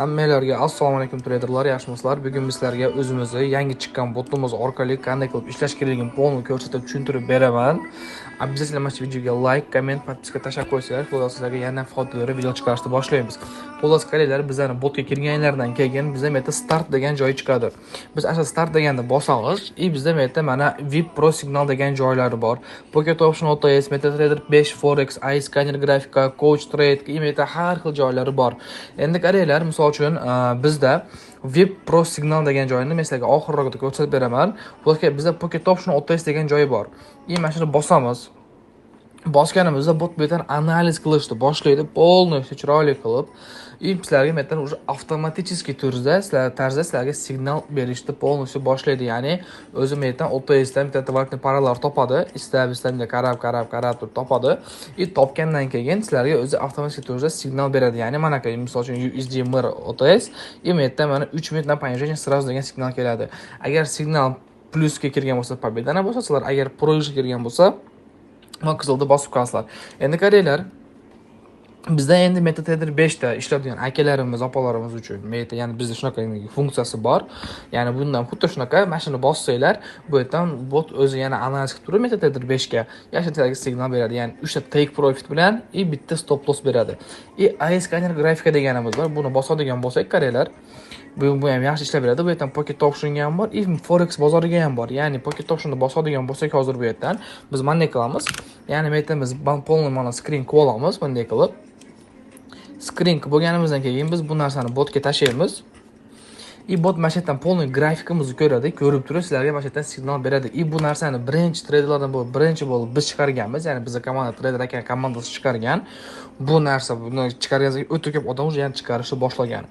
Hammalarga assalomu alaykum treyderlar, yaxshimisizlar? Bugun biz sizlarga o'zimizni yangi chiqqan botimiz orqali qanday qilib ishlash kerakligini полный ko'rsatib tushuntirib beraman. Обязательно mana shu videoga like, komment, подписка tashlab qo'ysanglar, xullas sizlarga yana foydali video chiqarishni boshlaymiz. Xullas qaranglar, bizlarni botga kirganlardan keyin bizda bu yerda start degan joy chiqadi. Biz ana start deganda bosamiz, и bizda bu yerda mana VIP Pro signal degan joylari bor. Pocket Option OTC, MetaTrader 5 Forex, iScanner grafika, Coach Trade, и bu yerda har xil joylari bor. Endi qaranglar, misol uchun bizda VIP Pro signal degan joyini men sizlarga oxirroqda ko'rsatib beraman. Xullas bizda Pocket Option OTC degan joyi bor. И mana shuni bosamiz. Bosganimizda bot bu yerdan analiz qilishni boshlaydi, полностью chiroyli qilib. И sizlarga bu yerdan уже avtomatический tarzda sizlarga signal berishni полностью boshlaydi. Ya'ni o'zi bu yerdan OTCdan bitta валютный паралар topadi, istab qarab qarab qarab turib topadi. И topgandan keyin sizlarga o'zi avtomatik tarzda signal beradi. Ya'ni mana misol uchun USD MIR OTC, и bu yerdan mana 3 minut на понижение сразу degan signal keladi. Agar signal plyusga kirgan bo'lsa, победа ni bosasizlar, agar проигрышga kirgan bo'lsa, qizilni bosib qo'yasizlar. Endi qaranglar, bizda endi MetaTrader 5 ta ishlaydigan akalarimiz, opalarimiz uchun meta, ya'ni bizda shunaqa funksiyasi bor. Ya'ni bundan xuddi shunaqa mana shuni bossanglar, bu yerdan bot o'zi yana analiz qilib turib MetaTrader 5 ga yashil signal beradi. Ya'ni 3 ta take profit bilan и bitta stop loss beradi. И iScanner grafika deganimiz bor. Buni bosadigan bo'lsak, qaranglar, bu ham yaxshi ishlab beradi. Bu yerdan Pocket Optionga ham bor, и Forex bozoriga ham bor. Ya'ni Pocket Optionni bosadigan bo'lsak, hozir bu yerdan biz bunday qilamiz. Ya'ni bu yerdan biz полный mana screen qilib olamiz, bunday qilib. Screen qilib bo'lganimizdan keyin biz bu narsani botga tashlaymiz. И bot mana shu yerdan полный grafikimizni ko'radi, ko'rib turib sizlarga mana shu yerdan signal beradi. И bu narsani birinchi treyderlardan bo'lib, birinchi bo'lib biz chiqarganmiz. Ya'ni bizning komanda treyder aka komandasi chiqargan. Bu narsa buni chiqargan o'ta ko'p odam уже yana chiqarishni boshlagan.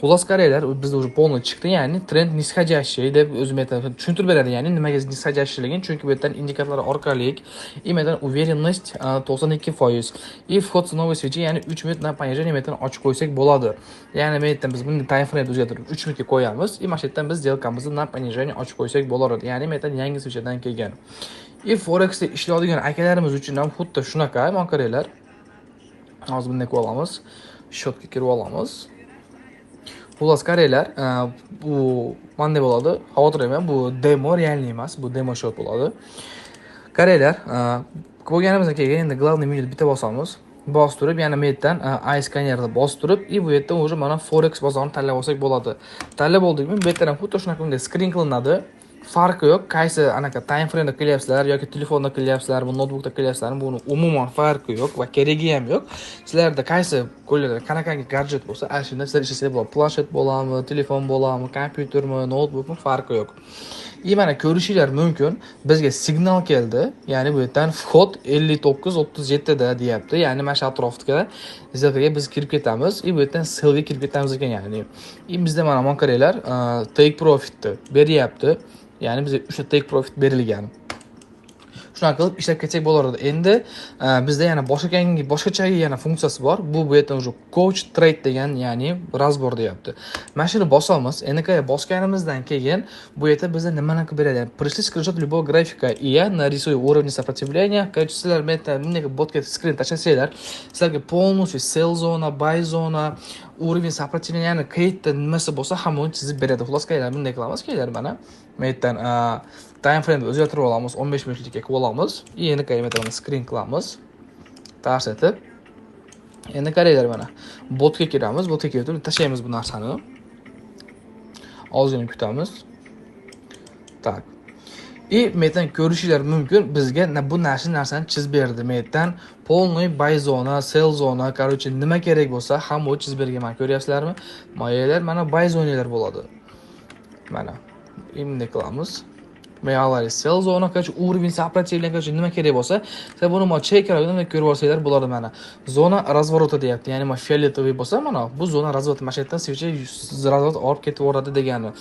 Xullas qaranglar, bizda уже полный chiqdi, ya'ni trend нисходящий deb o'zim aytaman, tushuntirib beradi, ya'ni nimaga нисходящийligini, chunki bu yerdan indikatorlar orqali именно уверенность 92% и вход с новой свечи, ya'ni 3 minut на понижение bu yerdan ochib qo'ysak bo'ladi. Ya'ni bu yerdan biz bunday time frame o'zgartirib 3 minutga qo'yamiz, и mana shu yerdan biz сделка mizni на понижение ochib qo'ysak bo'ladi. Ya'ni bu yerdan yangi свеча dan kelgan. И Forexda ishlaydigan akalarimiz uchun ham xuddi shunaqa, mana qaranglar. Hozir bunday qilib olamiz. Счёт ga kirib olamiz. Xullas qaranglar, bu qanday bo'ladi? Xavotir olmang, bu demo, реальный emas, bu demo счёт bo'ladi. Qaranglar, bo'lganimizdan keyin endi главный menyu bitta bosamiz. Bosib turib, yana bu yerdan iScannerni bosib turib, и bu yerdan уже mana Forex bozorini tanlab olsak bo'ladi. Tanlab oldikmi, bu yerdan ham xuddi shunaqa bunday screen qilinadi. Farqi yo'q, qaysi anaqa time frame'da qilyapsizlar yoki telefonda qilyapsizlarmi, noutbukda qilyapsizlarmi, buni umuman farqi yo'q va keragi ham yo'q. Sizlarda qaysi qo'lingizda qanaqangi gadjet bo'lsa, ana shunda sizlar ishlasanglar bo'ladi. Planshet bo'ladimi, telefon bo'ladimi, kompyutermi, noutbukmi, farqi yo'q. И mana ko'rishinglar mumkin, bizga signal keldi. Ya'ni bu yerdan вход 59.37 da deyapti. Ya'ni mana shu atrofga сделка ga biz kirib ketamiz. И bu yerdan sellga kirib ketamiz ekan, ya'ni. И bizda mana qaranglar, take profitni beryapti. Ya'ni bizga 3 ta take profit berilgan. Shunaqa qilib ishlab ketsak bo'lardi. Endi bizda yana boshqacha yana funksiyasi bor. Bu yerdan уже coach trade degan, ya'ni разбор deyapti. Mana shuni bosamiz. Endi bosganimizdan keyin bu yerda bizga nimani qilib beradi? Пришли скриншот любого графика, и я нарисую уровни сопротивления. Короче, sizlar bu yerda bunday botga screen tashlasanglar, sizlarga полностью sell zona, buy zona, уровень сопротивления, ya'ni qayerda nimasi bo'lsa hamma uni chizib beradi. Xullas, qaranglar, bunday qilamiz, kelinglar mana. Bu yerdan time frame o'zgartirib olamiz, 15 minutlikka qilib olamiz. И endi qarang, screen qilamiz. Tars etib. Endi qaranglar mana. Botga kiramiz, botga kirib turib tashlaymiz bu narsani. Ozgina kutamiz. Так. И mendan ko'rishinglar mumkin, bizga bu narsani chizib berdi. Mendan полный buy zona, sell zona, короче, nima kerak bo'lsa hamma u chizib bergan. Mana ko'ryapsizlarmi? Mayalar mana buy zonalar bo'ladi. Mana endi qilamiz. Mayalar sell zona, короче, уровень сопротивления, короче, nima kerak bo'lsa, sizlar buni mo chekkaroqdan ko'rib olsanglar bo'ladi mana. Zona разворота deyapti. Ya'ni mana фиолетовый bo'lsa, mana bu zona разворота, mana shu yerdan свеча разворот olib ketaveradi degani.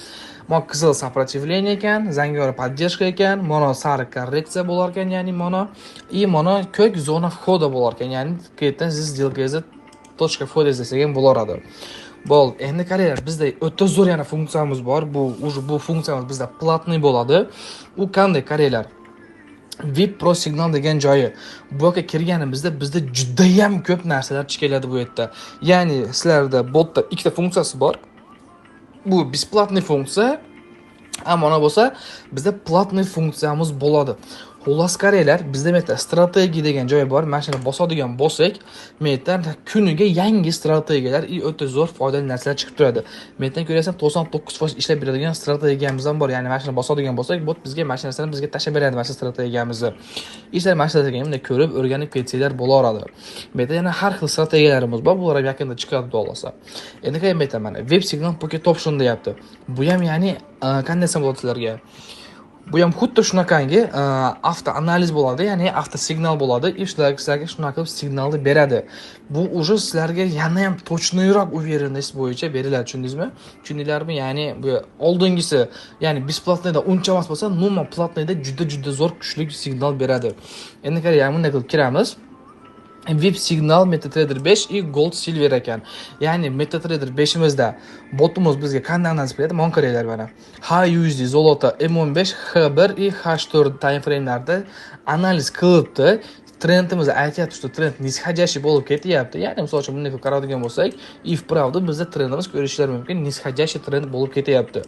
Mana qizil сопротивление ekan, zangori поддержка ekan, mana sariq korreksiya bo'lar ekan, ya'ni mana и mana ko'k zona входа bo'lar ekan, ya'ni qayerdan siz сделка ngizni точка входа izlasak ham bo'laradi. Bo'ldi. Endi qaranglar, bizda o'ta zo'r yana funksiyamiz bor. Bu уже bu funksiyamiz bizda платный bo'ladi. U qanday, qaranglar. VIP Pro signal degan joyi. Bu yoqqa kirganimizda bizda juda ham ko'p narsalar chiqadi bu yerda. Ya'ni sizlarda botda ikkita funksiyasi bor. Bu бесплатный funksiya, ammo ona bo'lsa bizda платный funksiyamiz bo'ladi. Xullas qaranglar, bizda bu yerda strategiya degan joy bor. Mana shuni bosadigan bo'lsak, bu yerdan kuniga yangi strategiyalar и o'ta zo'r foydali narsalar chiqib turadi. Bu yerdan ko'rasan 99% ishlab beradigan strategiyamiz ham bor. Ya'ni mana shuni bosadigan bo'lsak, bot bizga mana shu narsani bizga tashlab beradi, mana shu strategiyamizni. Sizlar mana shu strategiyani ko'rib, o'rganib ketsanglar bo'laveradi. Bu yerda yana har xil strategiyalarimiz bor, bular ham yaqinda chiqadi xudo xohlasa. Endi qarang, bu yerda mana web signal pocket option deyapti. Bu ham ya'ni qanday desam bo'ladi sizlarga? Bu ham xuddi shunaqangi avto analiz bo'ladi, ya'ni avto signal bo'ladi. И sizlarga shunaqa qilib signalni beradi. Bu уже sizlarga yana ham точный roq уверенность bo'yicha beriladi, tushundingizmi? Tushundinglarmi? Ya'ni bu oldingisi, ya'ni бесплатный da uncha emas bo'lsa, umuman платный da juda-juda zo'r kuchli signal beradi. Endi qarang, bunday qilib kiramiz. VIP signal MetaTrader 5 и Gold Silver ekan. Ya'ni MetaTrader 5imizda botimiz bizga qanday analiz qiladi? Mana qaranglar mana. HUSD, золото, M15, H1 и H4 time frame'larda analiz qilibdi. Trendimiz aytyapti, что trend нисходящий bo'lib ketyapti. Ya'ni misol uchun bunday qilib qaraydigan bo'lsak, и вправду bizda trendimiz ko'rishlar mumkin, нисходящий trend bo'lib ketyapti.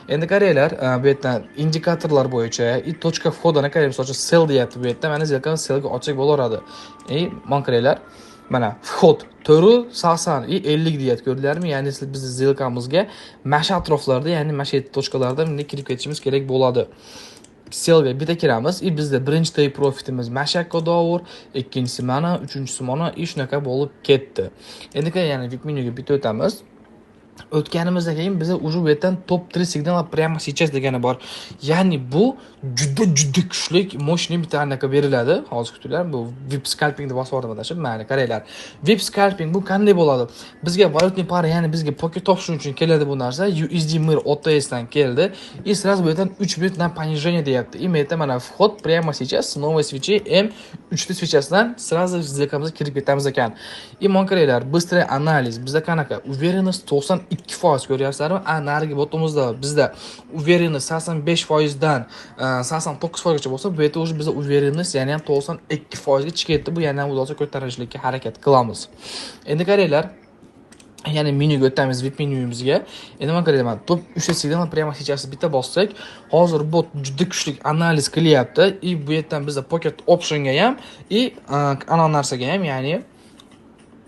Endi qaranglar, bu yerdan indikatorlar bo'yicha и точка входа ni qarang, misol uchun sell deyapti bu yerda. Mana сделка ni sellga ochsak bo'laveradi. И mana qaranglar, mana вход 480 и 50 deyapti, ko'rdinglarmi? Ya'ni siz bizni сделка mizga mana shu atroflarda, ya'ni mana shu точка larda bunday kirib ketishimiz kerak bo'ladi. Sellga bitta kiramiz и bizda birinchi take profitimiz mana shu yoqqa dovur, ikkinchisi mana, uchinchisi mana, и shunaqa bo'lib ketdi. Endi qarang, yana VIP menyuga bitta o'tamiz. O'tganimizdan keyin biza уже bu yerdan top 3 signal прямо сейчас degani bor. Ya'ni bu juda juda kuchli, мощный bitta anaqa beriladi. Hozir kutinglar, bu VIP scalping deb bosib yubordim adashib. Mayli, qaranglar. VIP scalping bu qanday bo'ladi? Bizga валютный пара, ya'ni bizga pocket option uchun keladi bu narsa. USD MIR OTS dan keldi. И сразу bu yerdan 3 minut на понижение deyapti. И bu yerda mana вход прямо сейчас с новой свечи M3 ta свеча sidan сразу сделка mizga kirib ketamiz ekan. И mana qaranglar, быстрый анализ. Bizda qanaqa? Уверенность 92% ko'ryapsizlarmi? A narigi botimizda bizda уверенность 85% dan 89% gacha bo'lsa, bu yerda уже bizda уверенность yana ham 92% ga chiqib ketdi. Bu yana ham xudo ko'tarilishlikka harakat qilamiz. Endi qaranglar, ya'ni menyuga o'tamiz, VIP menyumizga. Endi mana qaranglar, mana top 3 ta signal прямо сейчас bitta bossak, hozir bot juda kuchli analiz qilyapti. И bu yerdan bizda pocket optionga ham и ana narsaga ham, ya'ni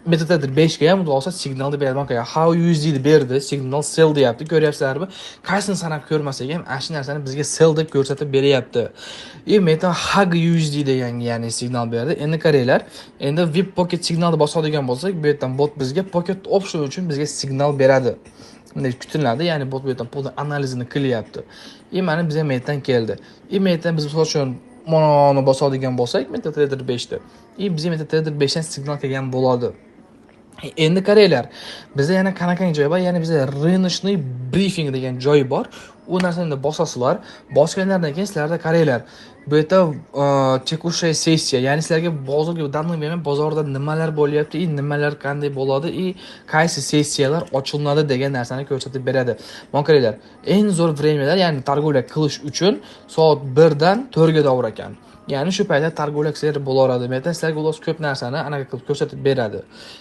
MetaTrader 5 ga ham xudo xohlasa signalni beradi. Mana how USD ni berdi, signal sell deyapti. Ko'ryapsizlarmi? Qaysini sanab ko'rmasak ham, ana shu narsani bizga sell deb ko'rsatib beryapti. И Meta Hug USD degan ya'ni signal berdi. Endi qaranglar, endi VIP Pocket signalni bosadigan bo'lsak, bu yerdan bot bizga Pocket Option uchun bizga signal beradi. Bunday kutiladi, ya'ni bot bu yerdan polni analizini qilyapti. И mana bizga Metadan keldi. И Metadan biz misol uchun mana bosadigan bo'lsak, MetaTrader 5 da. И bizga MetaTrader 5 dan signal kelgan bo'ladi. Endi qaranglar, bizda yana qanaqangi joy bor? Ya'ni bizda рыночный брифинг degan joy bor. U narsani bosasizlar. Bosganlardan keyin sizlarda qaranglar. Bu yerda текущая сессия, ya'ni sizlarga bozorga данный moment bozorda nimalar bo'lyapti, и nimalar qanday bo'ladi, и qaysi sessiyalar ochilinadi degan narsani ko'rsatib beradi. Mana qaranglar, eng zo'r время lar, ya'ni торговля qilish uchun soat 1 dan 4 ga davr ekan. Ya'ni shu paytda торговля qilsanglar bo'laveradi. Bu yerda sizlarga ular ko'p narsani anaqa qilib ko'rsatib beradi.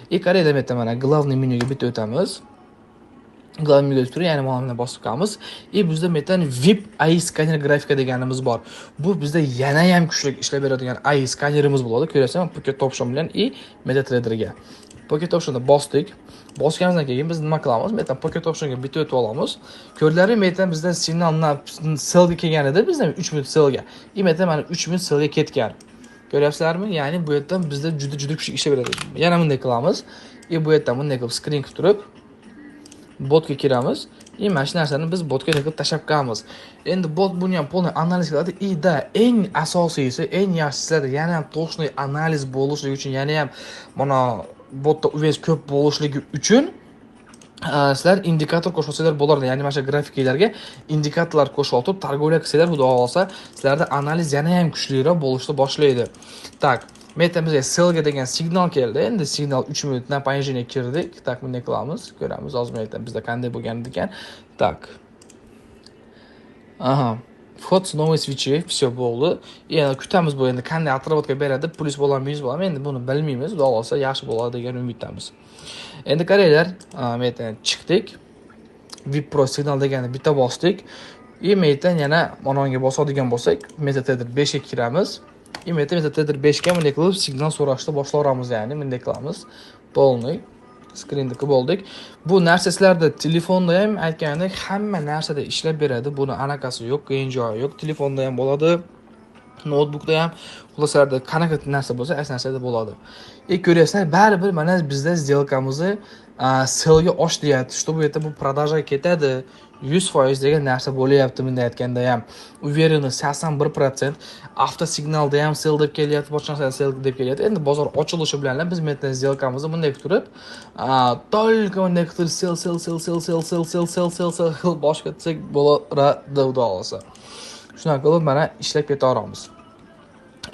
И qaranglar, bu yerda mana главный menyuga bitta o'tamiz. Главный menyuga turib, ya'ni mana bosib qo'yamiz. И bizda bu yerdan VIP AI skaner grafika deganimiz bor. Bu bizda yana ham kuchli ishlab beradigan AI skanerimiz bo'ladi. Ko'ryapsizmi? Pocket Option bilan и MetaTraderga. Pocket Option'da bosdik. Bosganimizdan keyin biz nima qilamiz? Bu yerdan Pocket Option'ga bitta o'tib olamiz. Ko'rdilaringmi? Bu yerdan bizdan signal sellga kelgan edi, bizdan 3 minut sellga. И bu yerdan mana 3 minut sellga ketgan. Ko'ryapsizlarmi? Ya'ni bu yerdan bizda juda juda kuchli ishlab beradi. Yana bunday qilamiz. И bu yerdan bunday qilib screen qilib turib botga kiramiz. И mana shu narsani biz botga qilib tashlab qo'yamiz. Endi bot buni ham полный analiz qiladi. И да, eng asosiysi, eng yaxshisi yana ham точный analiz bo'lishligi uchun, yana ham mana botda увес ko'p bo'lishligi uchun sizlar indikator qo'shib olsanglar bo'lardi. Ya'ni mana shu grafiklarga indikatorlar qo'shib olib торговля qilsanglar, xudo xohlasa, sizlarda analiz yana ham kuchliroq bo'lishni boshlaydi. Так, Meta bizga sellga degan signal keldi. Endi signal 3 minutdan понижение kirdik. Так, bunday qilamiz. Ko'ramiz hozir bizda qanday bo'lgan ekan. Так. Aha. Вход с новой свечи, все, bo'ldi. Endi kutamiz, bu endi qanday отработка beradi, plyus bo'ladimi, minus bo'ladimi, endi buni bilmaymiz. Xudo xohlasa, yaxshi bo'ladi degan umiddamiz. Endi qaranglar, bu yerdan chiqdik. VIP Pro signal deganni bitta bosdik. И bu yerdan yana manonga bosadigan bo'lsak, MetaTrader 5 ga kiramiz. И MetaTrader 5 ga bunday qilib signal so'rashni boshlayveramiz, ya'ni bunday qilamiz. Полный skrinni qilib oldik. Bu narsa sizlarda telefonda ham, aytgandek, hamma narsada ishlab beradi. Buni anaqasi yo'q, qiyin joyi yo'q. Telefonda ham bo'ladi, noutbukda ham, xullas sizlarda qanaqa narsa bo'lsa, aysi narsada bo'ladi. И ko'ryapsizlar, baribir mana bizda сделка mizni sellga och deyapti, что bu yerda bu продажа ketadi 100% degan narsa bo'lyapti. Bunday aytganda ham уверенность 81%. Avtosignalda ham sell deb kelyapti, boshqa narsada sell deb kelyapti. Endi bozor ochilishi bilan biz bu yerdan сделка mizni bunday qilib turib, только bunday qilib turib sell, sell, sell, sell, sell, sell, sell, sell, sell, sell qilib boshqa etsak bo'ladi, xudo xohlasa. Shunaqa qilib mana ishlab ketaveramiz.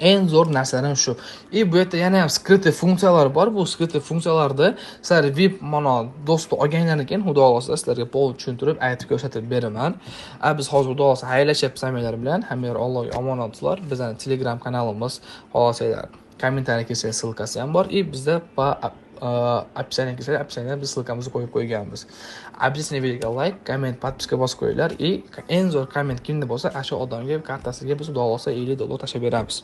Eng zo'r narsalar shu. И bu yerda yana ham скрытый funksiyalar bor. Bu скрытый funksiyalarda sizlar VIP mana доступ olgandan keyin, xudo xohlasa, sizlarga полный tushuntirib, aytib ko'rsatib beraman. A biz hozir, xudo xohlasa, xayrlashyapmiz hammanglar bilan. Hammanglar Allohga omonatsizlar. Bizning Telegram kanalimiz, xohlasanglar, kommentariy kelsa, ссылка si ham bor. И bizda по описание kelsa, описание biz ссылка mizni qo'yib qo'yganmiz. Обязательно videoga like, komment, подписка bosib qo'yinglar. И eng zo'r komment kimda bo'lsa, o'sha odamga kartasiga biz, xudo xohlasa, $50 tashlab beramiz.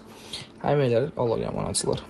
Hammanglar Allohga omonatsizlar.